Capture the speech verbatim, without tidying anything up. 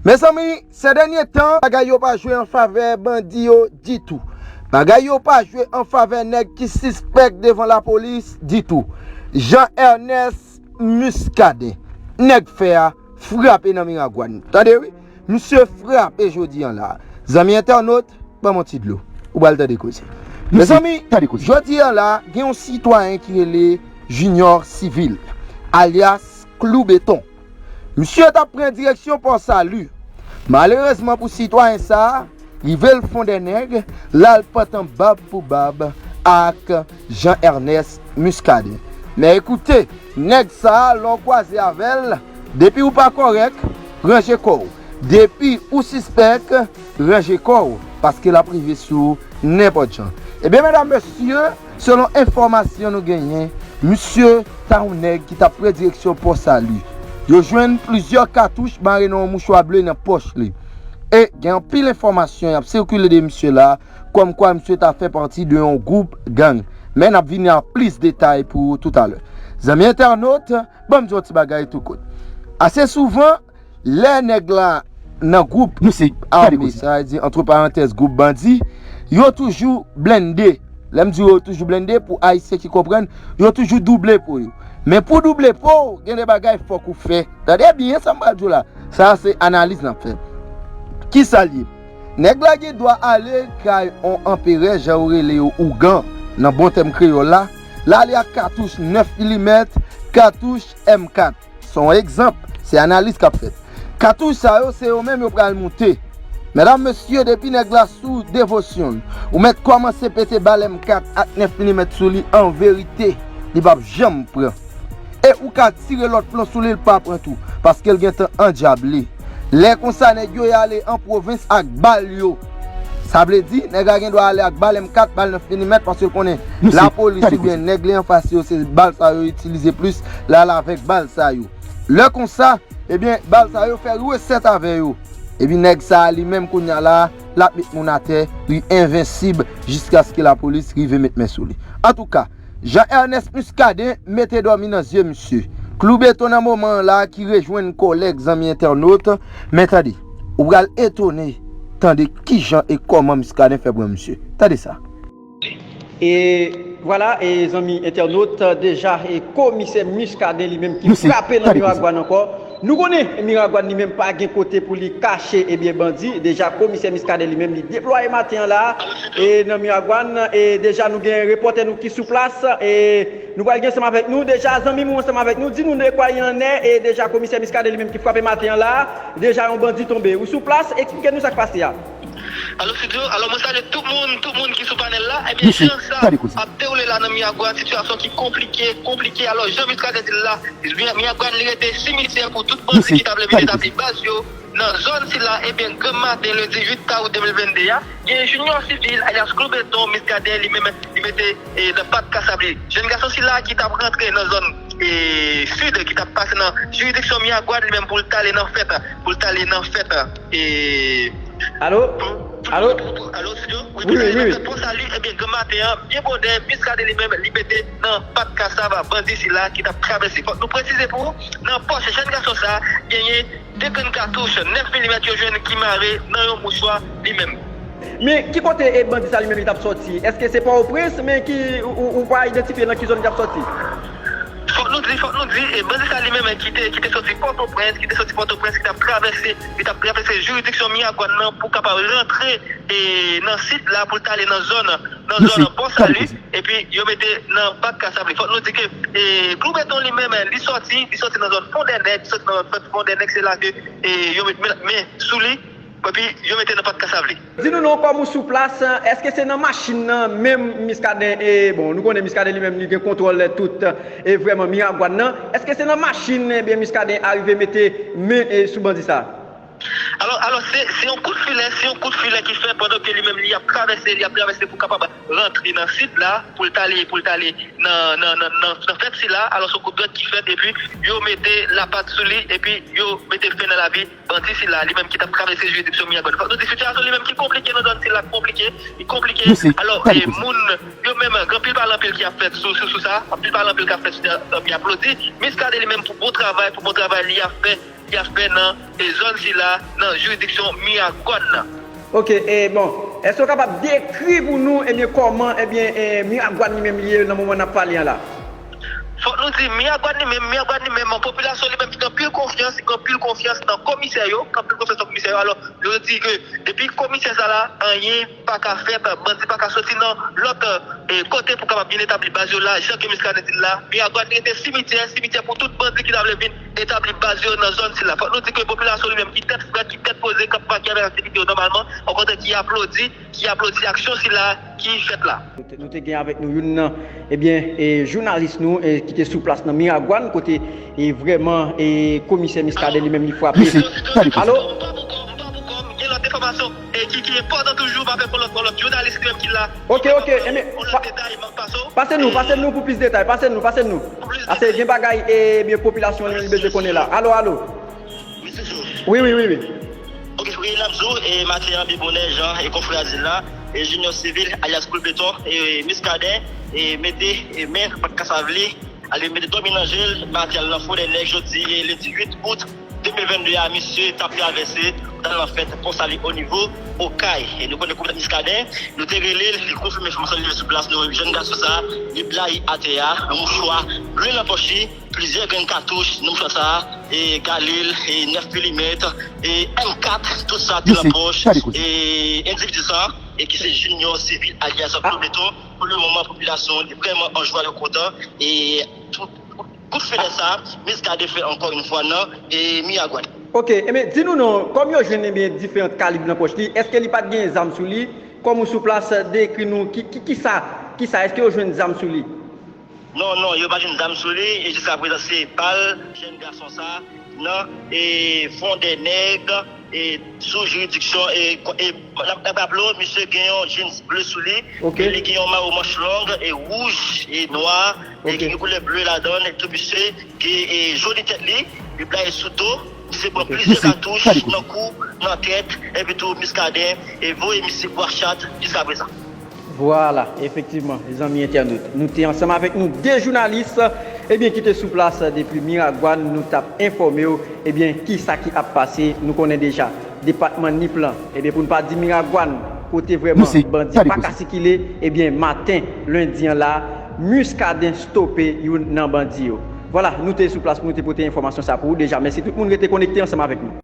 Mezanmi, se dènye tan, bagay yo pa jwe an favè bandi yo ditou. Bagay yo pa jwe an favè nèg ki sispèk devan lapolis ditou. Jean Ernest Muscadin, nèg fè a, frape nan Miragwàn. Tande wi, misye frape jodi an la. Zanmi entènot, ban m yon ti dlo. Ou pral tande koze. Mezanmi, jodi an la, gen yon sitwayen ki rele Junior Civil, alyas Klou Beton. Misye t ap pran direksyon Pò Sali. Malerezman pou sitwayen sa a, rive l Fondènèg, l al pantan bab pou bab ak Jean Ernest Muscadin. Men ekoute, nèg sa a, lè w kwaze avè l, depi w pa kòrèk, ranje kò w. Depi ou sispèk, ranje kò w, paske l ap rive sou ou nenpòt jan. Ebyen, medam, mesye, selon enfòmasyon nou genyen, misye ta yon nèg ki t ap pran direksyon Pò Sali. Yo jwenn plizyè katouch mare nan yon mouchwa ble nan pòch li. E gen anpil enfòmasyon y ap sikile de misye la, kòmkwa misye ta fè pati de yon gwoup gang. Men n ap vini ak plis detay pou ou toutalè. Zanmi entènot, ban m di yon ti bagay tou kout. Ase souvan, lè nèg la nan gwoup ame, sa vle di, antre parantèz, gwoup bandi, yo toujou blende. Lè m di yo toujou blende, pou Ayisyen ki konprann, yo toujou double po yo. Men pou double po w, gen de bagay fòk ou fè. Tande byen sa m pral di w la. Sa a se analiz n ap fè. Kisa l ye? Nèg la gen dwa ale kay on anperè, jan yo rele yo, ougan, nan bon tèm kreyòl la. L ale ak katouch nèf milimèt, katouch M kat. Se yon egzanp, se analiz k ap fèt. Katouch sa yo, se yo menm yo pral moute. Medam, mesye, depi nèg la sou devosyon l, ou mèt kòmanse pete bal M kat ak nèf milimèt sou li, an verite, li p ap janm pran. E ou ka tire lòt plon sou li, l pa pran tou, paske l gentan andyable. Lè konsa, nèg yo y ale an pwovens ak bal yo. Sa vle di, nèg la gen dwa ale ak bal M kat, bal nèf milimèt, paske l konnen lapolis oubyen nèg li anfas yo, se bal sa yo itilize plis, l ale avèk bal sa yo. Lè konsa, ebyen, bal sa yo fè resèt avè yo. Epi nèg sa a li menm kounye a la, l ap met moun atè, li envensib jiskaske lapolis rive met men sou li. Antouka, Jean Ernest Muscadin mete dòmi nan zye misye. Klou Beton nan moman an la ki rejwenn kòlèg zanmi entènot, men tande, ou pral etone tande kijan e kòman Muscadin fè pran misye. Tande sa. E vwala, e zanmi entènot, deja e komisè Muscadin li menm ki frape nan Miragwàn ankò. Nou konnen Miragwàn li menm pa gen kote pou li kache ebyen bandi. Deja komisè Muscadin li menm li deplwaye maten an la e nan Miragwàn. E deja nou gen repòtè nou ki sou plas. E nou pral gen ansanm avèk nou. Deja zanmi nou ansanm avèk nou. Di nou de kwa il en est. E deja komisè Muscadin li menm ki frape maten an la. Deja yon bandi tonbe. Ou sou plas, eksplike nou sa k pase a. Alo Studio, alò mwen salye tout moun, tout moun ki sou panèl la. Ebyen, jan sa ap dewoule la nan Miragwàn, sitiyasyon ki konplike, konplike. Alò, jan Muscadin di l la, Miragwàn li rete simityè pou tout bandi ki ta vle vin etabli baz yo nan zòn sila. Ebyen, granm maten lendi uit août de mil vennde a, gen Junior Civil, alyas Klou Beton, Muscadin, li menm li mete e nan Pak Kasab li. Jèn gason sila ki t ap rantre nan zòn e sid, ki t ap pase nan jiridiksyon Miragwàn, li menm pou l t ale nan fèt, pou l t ale nan fèt e Alo? Alo? Alo, Studio? Wi, pou l t ale nan fèt Pò Sali, ebyen, granm maten an, byen bonè, Muscadin li menm, li mete nan Pak Kasab bandi sila ki t ap travèse. Fòk nou presize pou ou, nan pòch jèn gason sa a, genyen de grenn katouch nèf milimèt yo jwenn ki mare nan yon mouchwa li menm. Men ki kote e bandi sa li menm li t ap sòti? Èske se Pòtoprens? Men ki, ou, ou, ou pa idantifye nan ki zòn li t ap sòti? Fòk nou di, fòk nou di, e bandi sa li menm ki te, ki te sòti Pòtoprens, ki te sòti Pòtoprens, ki t ap travèse, ki t ap travèse jiridiksyon Miragwàn nan pou kapab rantre e nan sid la, pou l t ale nan zòn, nan zòn Pò Sali, epi yo mete nan Pak Kasab li. Fòk nou di ke e Klou Beton li menm, li sòti, li sòti nan zòn Fondènèg, li sòti nan zòn Fondènèg, se la ke e yo met men, men sou li, epi yo mete nan Pak Kasab li. Di nou non, kòm ou sou plas, èske se nan machin nan menm Muscadin, e bon, nou konnen Muscadin li menm li gen kontwòl tout, e vrèman Miragwàn nan, èske se nan machin ebyen Muscadin arive mete men e sou bandi sa? Alò, alò se, se yon kout filè, se yon kout filè ki fè pandan ke li menm li ap travèse, li ap travèse pou kapab rantre nan sid la, pou l t ale, pou l t ale nan, nan, nan, nan, nan fèt sila, alò se yon kout dwèt ki fèt, epi yo mete lapat sou li, epi yo mete fen nan lavi bandi sila, li menm ki t ap travèse jiridiksyon Miragwàn. Fòk nou di sitiyasyon li menm ki konplike nan zòn sila, konplike, li konplike. Alò, e moun yo menm, gen anpil pale anpil ki ap fèt sou, sou, sou sa, anpil pale anpil k ap fèt sou, e, y aplodi Muscadin li menm pou bon travay, pou bon travay li ap fè ki ap fè nan e zòn sila, nan jiridiksyon Miragwàn nan. Ok, e bon, èske w kapab dekri pou nou, ebyen, kòman, ebyen, e, Miragwàn li menm li ye nan moman n ap pale an la? Fòk nou di, Miragwàn li menm, Miragwàn li menm, popilasyon li menm ki gen anpil konfyans, ki gen anpil konfyans nan komisè yo, ki gen anpil konfyans nan komisè yo. Alò, yo di ke depi komisè sa la, anyen pa ka fèt, bandi pa ka soti nan lòt, e, kote pou kapab vin etabli baz yo la, jan ke Muscadin di l la. Miragwàn rete simityè, simityè pou tout bandi ki ta vle vin etabli baz yo nan zòn sila. Fòk nou di ke popilasyon li menm ki tèt frèt, ki tèt poze, k ap make avèk aktivite yo nòmalman, okontrè ki aplodi, ki aplodi aksyon sila ki fèt la. Nou te, nou te gen avèk nou youn nan, ebyen, e, jounalis nou, e, ki te sou plas nan Miragwàn, kote, e, vrèman, e, komisè Muscadin li menm li frape. Alo? Gen lòt enfòmasyon, e, ki, ki enpòtan toujou, m avèk yon lòt, yon lòt jounalis li menm ki la. Ok, ok, ebyen, pase nou, pase nou pou plis detay, pase nou, pase nou. Ase gen bagay, ebyen, popilasyon li menm li bezwen konnen la. Alo, alo? Wi, wi, wi, wi. Ok, wi, n ap di w, e, maten an, byen bonè, jan e konfrè a di l la, e, Junior Civil, alyas Koul Beton, e, Muscadin, e, mete, e, men nan pòt kasavli, ale mete dòmi nan je l, maten an, nan fò dè nèg, jodi, e, lendi uit out de mil vennde a, misye t ap travèse, t al nan fèt Pon Sali o nivo Okay. E nou konnen koumèt Muscadin, nou te rele l, li konfime enfòmasyon li sou plas, nou wè jèn gason sa, li blayi atè a, yon mouchwa ble nan pòch li, plizyè grenn katouch nan mouchwa sa, e galil, e nèf milimèt, e M kat, tout sa te nan pòch, e endividi sa, e ki se Junior Civil alyas Koul Beton. Pou le moman, popilasyon li vrèman an jwa, yo kontan, e tout, tout, tout fenèt sa, Muscadin fè ankò yon fwa nan, e Miragwàn. Ok, ebyen, di nou non, kòm yo jwenn, ebyen, diferan kalib nan pòch li, èske li pa t gen zam sou li? Kòm ou sou plas, dekri nou ki, ki, kisa, kisa, èske yo jwenn zam sou li? Non, non, yo pa jwenn zam sou li, e jiskaprezan se bal jèn gason sa nan, e, fon dè nèg, e, sou jiridiksyon, e, e, n ap, n ap raple w, misye gen yon jeans ble sou li, ok, e li gen yon mayo manch long, e, wouj, e, nwa, e, ok, ki gen koulè ble ladan l, e tou misye gen, e, joli tèt li, li blayi sou do, misye pran, ok, plizyè katouch nan kou, nan tèt, epi tou Muscadin, e voye misye bwa chat jiskaprezan. Vwala, efektivman, zanmi entènot, nou te ansanm avèk nou de jounalis, ebyen, ki te sou plas depi Miragwàn, nou t ap enfòme w, ebyen, kisa ki ap pase, nou konnen deja, depatman Nip lan, ebyen, pou n pa di Miragwàn, kote vrèman bandi pa ka sikile, ebyen, maten lendi an la, Muscadin stope youn nan bandi yo. Vwala, nou te sou plas pou nou te pote enfòmasyon sa pou ou deja. Mèsi tout moun rete konekte ansanm avèk nou.